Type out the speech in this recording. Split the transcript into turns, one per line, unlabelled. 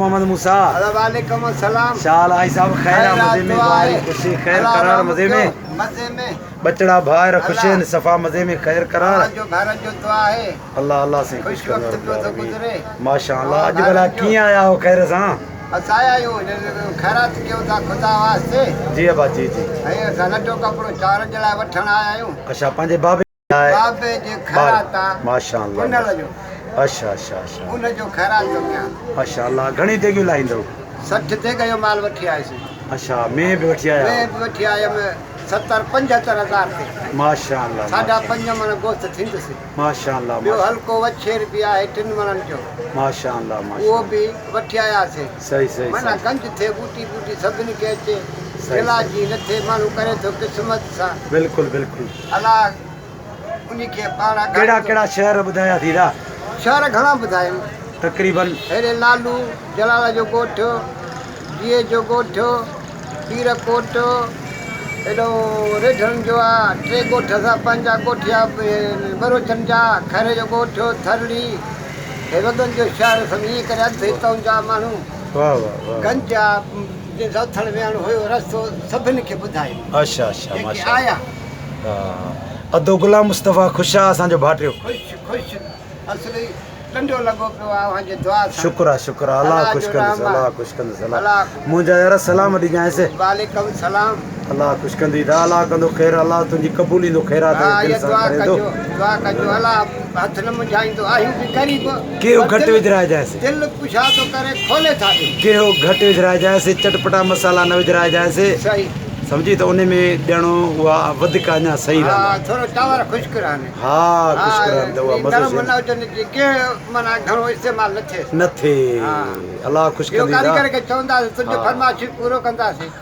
محمد موسيٰ.
ادا وعليڪم السلام.
ڇا حال آهي صاحب خير آ مزي ۾ ٻاري خوشي خير قرار مزي ۾.
مزي ۾.
ٻچڙا ڀائر خوش آهن صفا مزي ۾ خير قرار.
اوهان جو ڀائرن جو دعا آهي.
الله الله سائين
خوش وقت پيو ٿو گذري.
ماشاء الله اڄ ڀلا ڪيئن آيا آهيو خير سان.
اسان آيا آهيون خيرات ڪيون ٿا خدا واسطي.
جي ابا جي جي.
۽ اسان لٽو ڪپڙو چارن جي لاء وٺڻ آيا آهيون.
اڇا پنهنجي بابي لاء.
بابي جي خيرات آ.
ماشاء الله.
پنهل جو.
اڇا اڇا اڇا.
ان جو خيرات ٿو ڪيان.
ماشاء الله گهڻي ديڳيون لاهيندؤ.
60 ديڳ جو مال وٺي آيس.
اڇا مينهن به وٺي آيا.
مينهن به وٺي آيم 70 75 هزار تي.
ماشاء الله.
ساڍا پنج مڻ گوشت ٿيندس.
ماشاء الله.
ٻيو هلڪو وڇير به آهي ٽن مڻن جو.
ماشاء الله ماشاء.
اهو به وٺي آياسين.
صحيح صحيح.
معنيٰ گنج ٿئي ٻوٽي ٻوٽي سڀني کي اچي. دلا جي نه ٿئي ماڻهو ڪري ٿو قسمت سان.
بلڪل بلڪل.
الله انهي کي پاڻ اگهاڙي ٿو.
ڪهڙا ڪهڙا شهر ٻڌايا ٿي دا؟
شهر گهڻا ٻڌايم.
تقريبن.
هيڏي لالو جلال جو ڳوٺ، جيئي جو ڳوٺ، پير ڪوٽ، هيڏو ريڍرن جو آ، ٽي ڳوٺ اسان پنهنجا ڳوٺيا ٻروچن جا، کري جو ڳوٺ، ٿرڙي، هي وڳن جو شهر سڀ ائين ڪري اڌ هتئون جا ماڻهو
واه واه واه.
گنج آ، جنهن سان اٿڻ ويهڻ هيو رستو سڀني کي ٻڌايم.
اڇا اڇا
جيڪي
ماشاء الله.
آيا.
ها ادو غلام مصطفيٰ خوش آ اسان جو ڀاٽيو.
خوش خوش اصل ئي ڏنڊو لڳو پيو آ اوهان جي دعا سان.
شڪر آ شڪر آ الله خوش ڪندس الله خوش ڪندس الله منهنجا يار سلام ڏجانس.
وعليڪم سلام.
الله خوش ڪندي دا الله ڪندو خير الله تنهنجي قبوليندو خيرات
ها
دل
اها
سان
دعا
ڪرين ٿو.
ڪجو دعا ڪجو الله هٿ نه منجهائيندو آهيون به غريب
گيهو
پر
گهٽ
دل
وجهرائجانس.
دل ڪشادو ڪري کولي ٿا ڏيون.
گيهو گهٽ وجهرائجانس چٽپٽا مصالحا نه وجهرائجانس.
صحيح.
سمجهي ته ان ۾ ڏيڻو اها وڌيڪ اڃا صحيح
ها
رهندو.
ٿورو چانور خشڪ رهن.
ها خشڪ رهن ته اها مزو
نرم نه هجن جي گيهه معنيٰ گهڻو استعمال نه ٿئي.
نه ٿئي. الله خوش
اهو
ڪندي.
ڪاريگر کي چونداسين تنهنجو فرمائش پورو ڪنداسين.